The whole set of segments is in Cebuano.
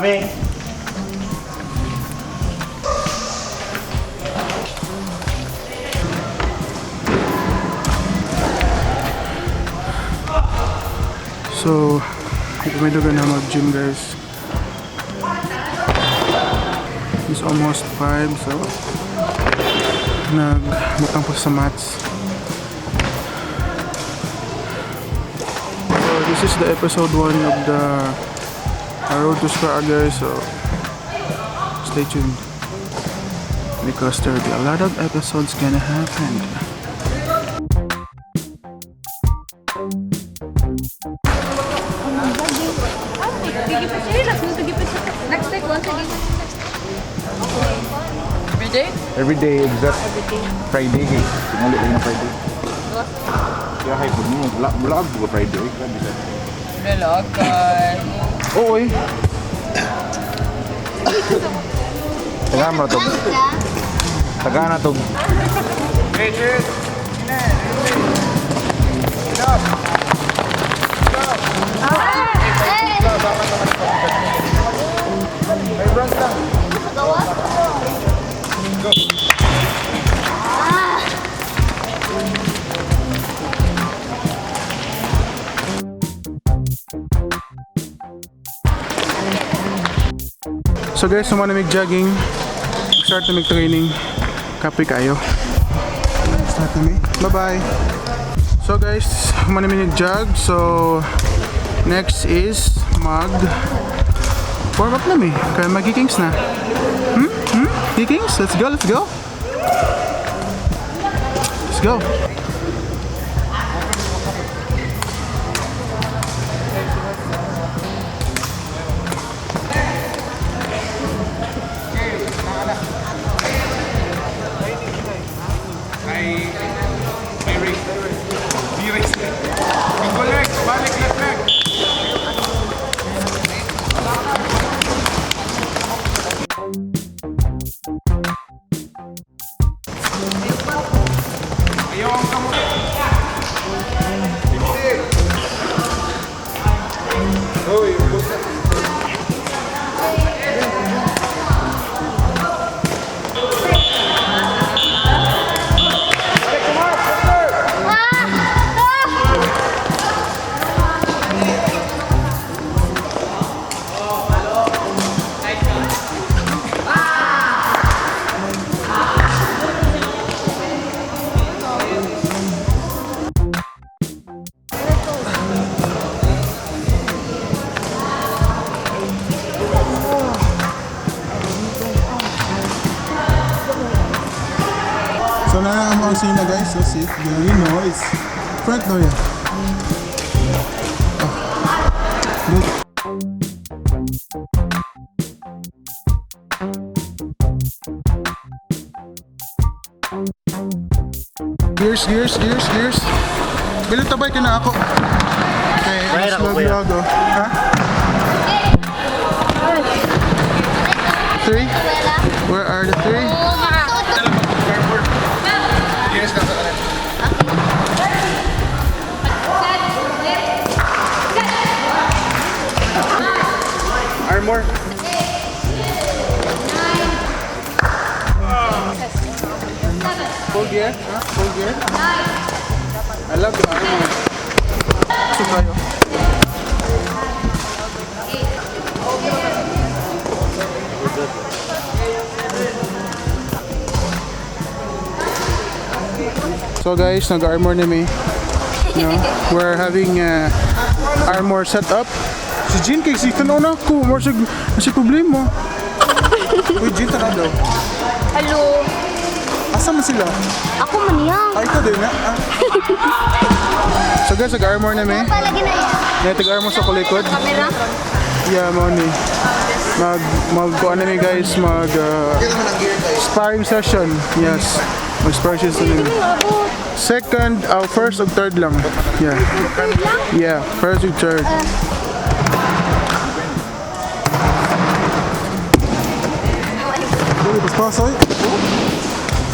Kami. So, may dugan na mag-gym, guys. It's almost 5, so nagbutang po sa mats. So, this is the episode 1 of the Road to Square, guys. So, stay tuned because there will be a lot of episodes gonna happen. Next week, once again. Every day? Every day except Friday kay. Tingali ko na Friday. Kaya kay pud mo wala wala ko Friday eh. Grabe sa. Lalagan. Oo eh. Tagaan mo na to. Tagaan na to. So guys, sumana mig jogging. Start na mig training. Kapoy kayo. Start na mi. Bye-bye. So guys, humana mi jog. So next is mag warm up na mi. Kaya magigings na. Hmm? Hmm? Gigings? Let's go, let's go. Let's go. So na ang sina, guys. So see, very noise. Front door yan. Oh. Good. Gears, gears, gears, gears. Bilog tabay ka na ako. Okay, Right ako, mas kuya. log oh. Ha? Three? Where are the three? Armor. Full gear? Huh? Full gear? I love the armor. So tayo. So guys, nag-armor na mi. No? We're having armor set up. Si Jean kay si tanaw na ako, more sa si problema. Uy, Jean, tanaw daw. Hello. Asa man sila? Ako man niya. Ay, ikaw din na. Ah. So guys, nag-armor na mi. Palagi na yan. Nag-armor sa kulikod. Camera. Yeah, mo ni. Mag mag kuan na mi, guys, mag sparring session. Yes. Mag sparring session na mi. Second, first ug third lang. Yeah. Yeah, first ug third. Uy, paspasoy.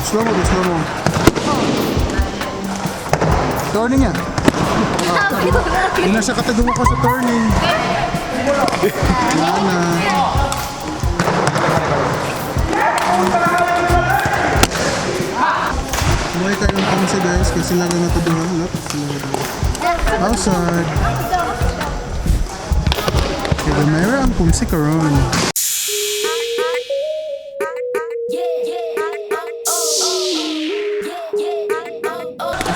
Slow mo, slow mo. Turning yan. Hindi na siya kataguma ko sa turning. Nana. Buhay kayong pangsi guys kasi sila na ito. Look, sila na duha. Outside. Kaya mayroon ang pumsi karon.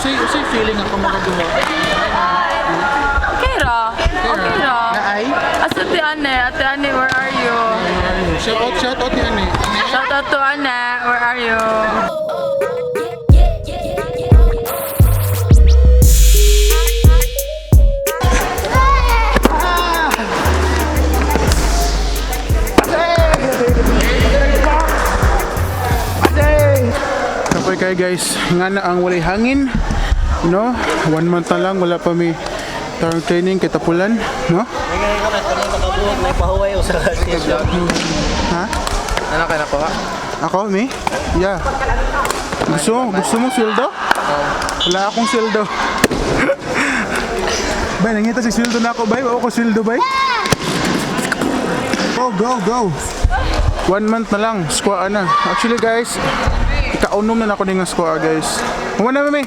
Usay feeling ako makaduha. Okay ra. Okay ra. Na ay? Asa ti Ane? Ate Ane, where are you? Shout out ni Ane. Shout out to Ane, where are you? Kapoy kayo guys, nga na ang walay hangin. No? 1 month na lang, wala pa may tarong training kay tapulan. No? Ha? Ano ka nakuha? Ako, me? Yeah. Gusto mo sweldo? Wala akong sweldo. Bay, nangita si sweldo na ako, bay. Wala ko sweldo, bay. Go, go, go. 1 month na lang, squat na. Actually, guys, ikaunom na ako din nga squat, guys. Huwag na, mami.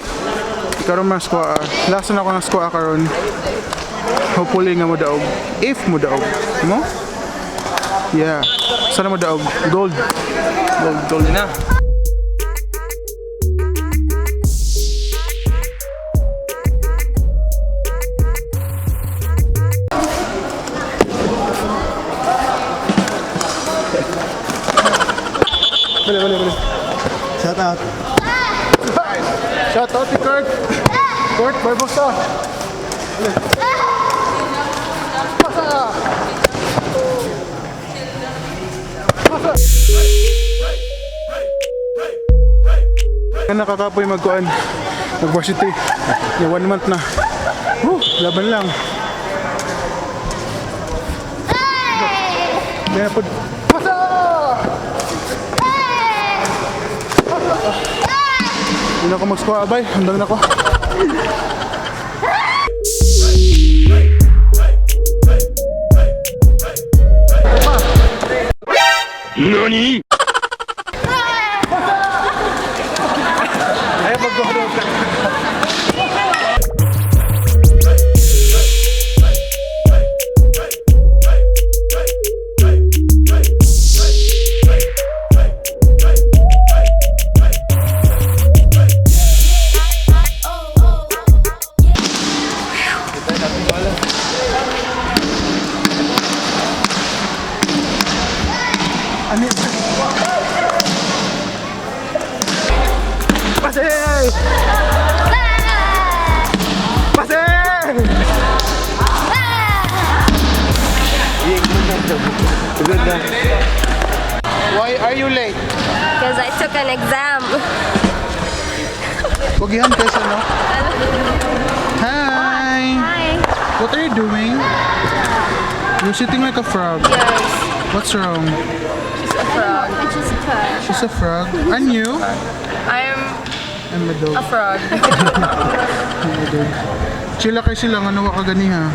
Ikaroon man squat. Last na ako ng squat karon. Hopefully nga mo daog. If mo daog. Mo? Yeah. Sana mo daog. Gold. Gold, gold. Na. Bali, bali, bali. Shout out. Shout out to Kurt. Kurt Barbosa. Bali. Pasa! Pasa! Nakakapoy magkuan. Mag-varsity. Yeah, 1 month na. Woo, laban lang. Kaya po. Pasa! Hindi na ako mag-squat, abay. Handang na ako. NANI?! Ay, pag Ano? Pase! Pase! Why are you late? Because I took an exam. Huwag yan kasi no? Hi! Hi. What are you doing? You're sitting like a frog. Yes. What's wrong? She's a frog. I just took. She's a frog. And you? I'm I'm a dog. a frog. I'm a dog. Chila kay sila, ano ka gani ha?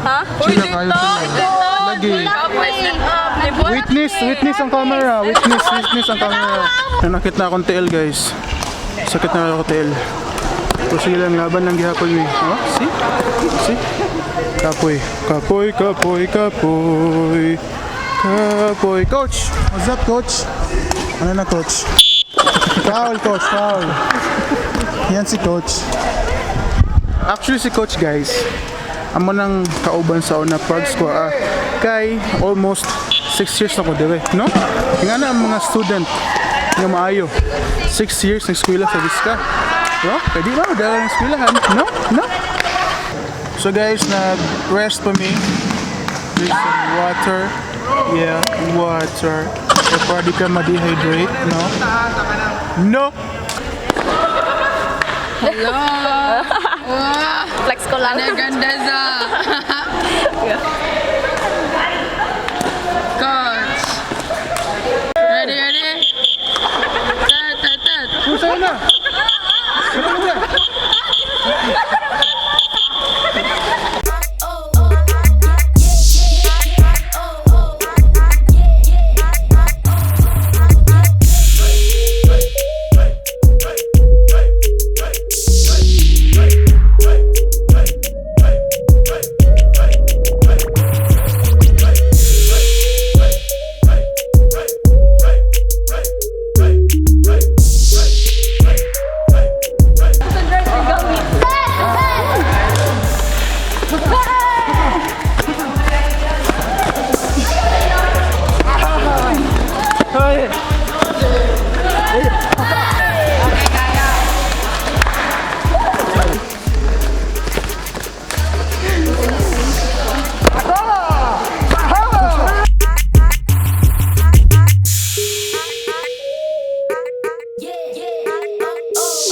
Ha? Uy, Chila kayo dito! sila. Dito! Lagi. Witness! Witness, witness ang camera. Witness, witness ang camera. Nanakit na akong tiil, guys. Sakit na ako tiil. Pero sige lang, laban lang gihapon mi. Oh, see? See? Kapoy, kapoy, kapoy, kapoy. Kapoy. Coach! What's up, coach? Ano na, coach? Foul, coach, foul. Yan si coach. Actually, si coach, guys, amo nang kauban sa una pag squad kay almost 6 years na ko dire, no? Nga na ang mga student nga maayo. 6 years ng eskwela sa Vizca. No? Kay di ba dala ng eskwelahan, no? No? So guys, nag-rest pa mi. Drink some water. Yeah, water. Kaya para di ka ma-dehydrate, no? No! Hello! Wow! Flex ko lang. Ana Gandeza! Coach! Ready, ready? Tat, tat, tat! Pusay na! Ano na?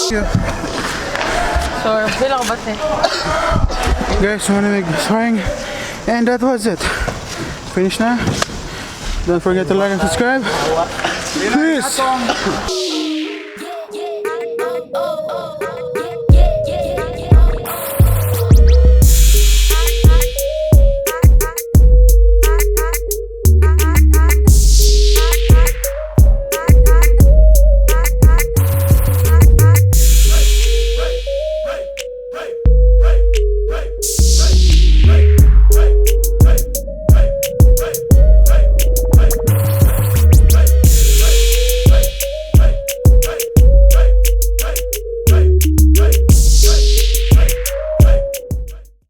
Yeah. So, bilang ba siya? Guys, wanna make sparring. And that was it. Finish na. Don't forget to like and subscribe. Peace! Oh.